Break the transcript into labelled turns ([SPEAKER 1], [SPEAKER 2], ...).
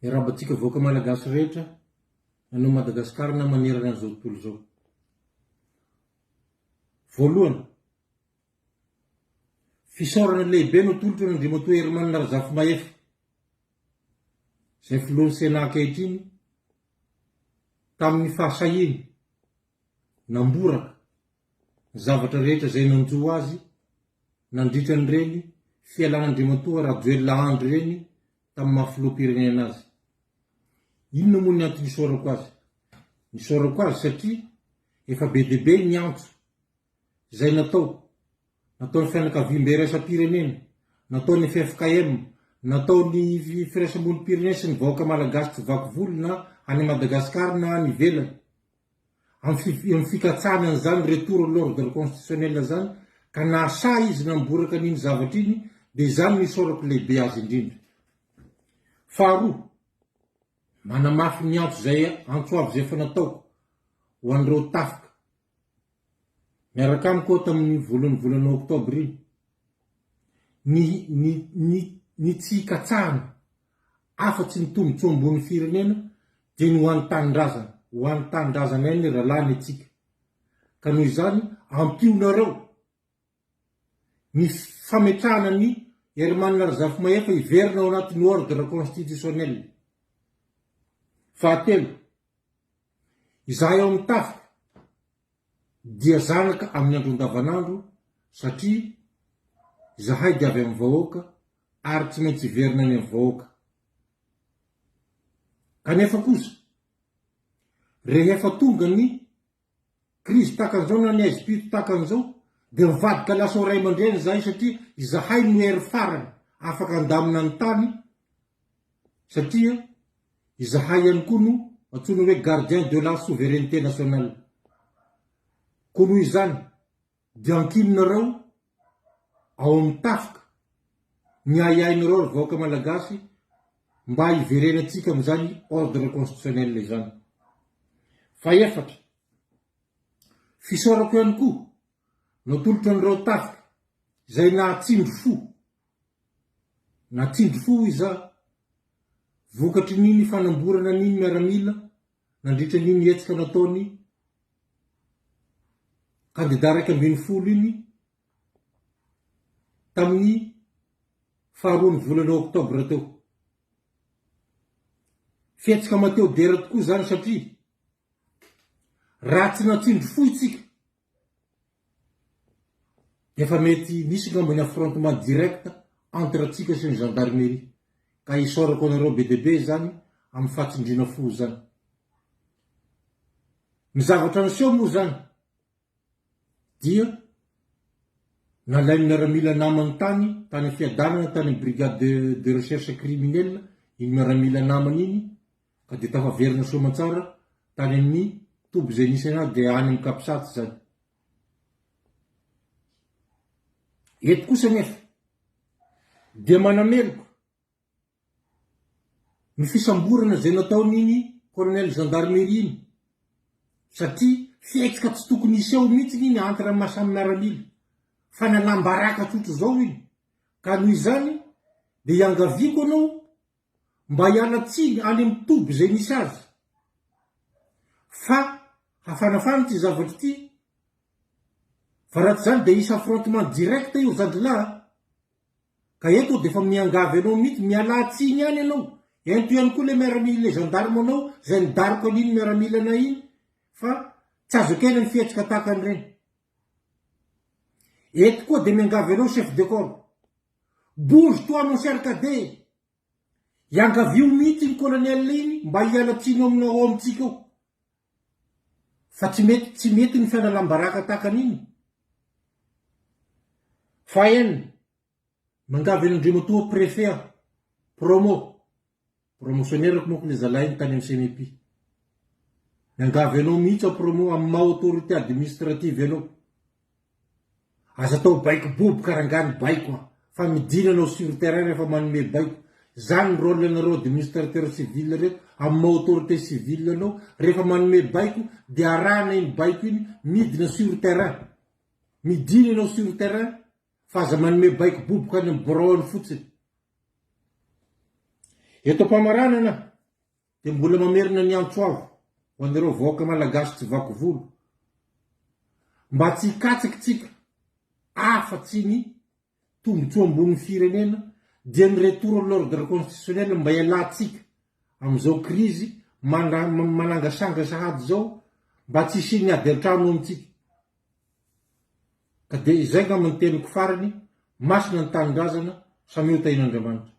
[SPEAKER 1] Miarahaba antsika vahoaka Malagasy rehetra anao Madagascar na manerana an'izao tontolo izao. Voalohany, fisaorana lehibe no atolotro an'Andriamatoa Herman Razafimahefa, izay filohan'ny Sénat ankehitriny, tamin'ny fahasahiany namboraka ny zavatra rehetra izay nanjo azy nandritra an'ireny fialan'Andriamatoa Rajoelina Andry ireny tamin'ny maha filoham-pirenena azy. Inona moa ny antony isaorako azy? Nisaorako azy satria efa be dia be ny antso izay natao, nataon'ny fianakaviambe iraisam-pirenena, nataon'ny ffkm, nataon'ny firaisamonim-pirenena sy ny vahoaka malagasy tsy vaky volo na any Madagasikara na any ivelany. Amin'ny fikatsahana an'izany retour à l'ordre constitutionnel izany ka nahasahy izy namboraka an'iny zavatra iny dia izany no isaorako lehibe azy indrindra. Faharoa, manamafy ny antso izay antso avo izay efa nataoko ho an'ireo tafika miaraka amiko aho tamin'ny voalohan'ny volana oktobra iny, ny ny ny ny tsy hikatsahana afa-tsy ny tombontsoa ambonin'ny firenena dia ny ho an'ny tanindrazana, ho an'ny tanindrazanay ny rahalahy ny antsika. Ka noho izany ampionareo ny fametrahana ny Herman Razafimahefa hiverina ao anatin'ny ordre constitutionnel. Fahatelo, izahay ao amin'ny tafika dia zanaka amin'ny andro andavanandro satria izahay dia avy amin'ny vahoaka ary tsy maintsy hiverina any amin'ny vahoaka. Kanefa kosa, rehefa tonga ny krizy tahaka an'izao na ny aizim-pito tahaka an'izao, dia mivadika lasa ho ray aman-dreny izahay satria izahay no hery farany afaka handamina ny tany satria izahay ihany koa no antsoina hoe gardien de la souveraineté nationale. Koa noho izany, Dia ankininareo ao amin'ny tafika ny ahiahinareo ry vahoaka malagasy mba hiverenantsika amin'izany ordre constitutionnel izany. Fahefatra, fisaorako ihany koa natolotra an'ireo tafika izay nahatsindry fo, natsindry fo hoy za, vokatry ny ny fanamborana ny miaramila nandritra an'iny hetsika nataony kandida 11 iny tamin'ny faharoan'ny volana oktobra teo. Fihetsika Mateo dera tokoa izany satria raha tsy natsindry fo isika dia efa mety nisy angamba ny affrontement direct entre antsika sy ny gendarmerie. Ka isaorako anareo be dia be izany amin'ny fahatsindriana fo izany. Ny zavatra niseho moa izany dia nalain'ny miaramila namany tany, tany Fiadanana, tany amin'ny brigade de, de recherche criminelle, iny miaramila namany iny, ka dia tafaverina soamantsara tany amin'ny toby izay nisy anazy dia any amin'ny Capsat izany. Eto kosa anefa dia manameloka ny fisamborana izay nataon'iny colonel gendarmerie iny satria fihetsika tsy tokony hiseho mihitsy iny entre ny samy miaramila fa nalam-baraka tsotra izao iny ka noho izany dia iangaviako anao mba hiala tsiny any amin'ny toby izay nisy azy fa hafanafana ity zavatra ity fa raha tsy izany dia hisy affrontement direct io zandrilahy a! Ka eto aho dia efa miangavy anao mihitsy, mialà tsiny ihany ianao, ento ihany koa ilay miaramila ilay gendarme anao izay nidaroka an'iny miaramilanay iny fa tsy azo ekena ny fihetsika tahaka an'ireny. Eto koa dia miangavy anao chef de corps, bouge toi mon cher cadet, iangavio mihitsy iny colonel iny mba hiala tsiny ao aminao ao amintsika ao. Fa tsy mety tsy mety ny fanalam-baraka tahaka an'iny. Fahenina, mangavy an'Andriamatoa Préfet aho, promo, promotionnaire-ko manko ilay zalahy iny tany amin'ny CMEPI. Miangavy anao mihitsy aho promo amin'ny maha autorité administrative anao. Aza atao baiko boboka rangahy ny baiko a! Fa midina anao sur terrain rehefa manome baiko. Zany ny role nareo administrateur civil reto amin'ny maha autorité civile anao rehefa manome baiko dia arahana iny baiko iny midina sur terrain. Midina ianao sur terrain fa aza manome baiko boboka any amin'ny birao any fotsiny. Eto am-pamaranana dia mbola mamerina ny antso avo ho an'ireo vahoaka malagasy tsy vaky volo mba tsy hikatsaka tsika afa-tsy ny tombotsoa ambonin'ny firenena dia ny retour à l'ordre constitutionnel mba hialantsika amin'izao krizy manangasanga sahady izao mba tsy hisian'ny ady an-trano amintsika. Ka dia izay angamba ny teniko farany, masina ny tanindrazana, samia ho tahian'Andriamanitra.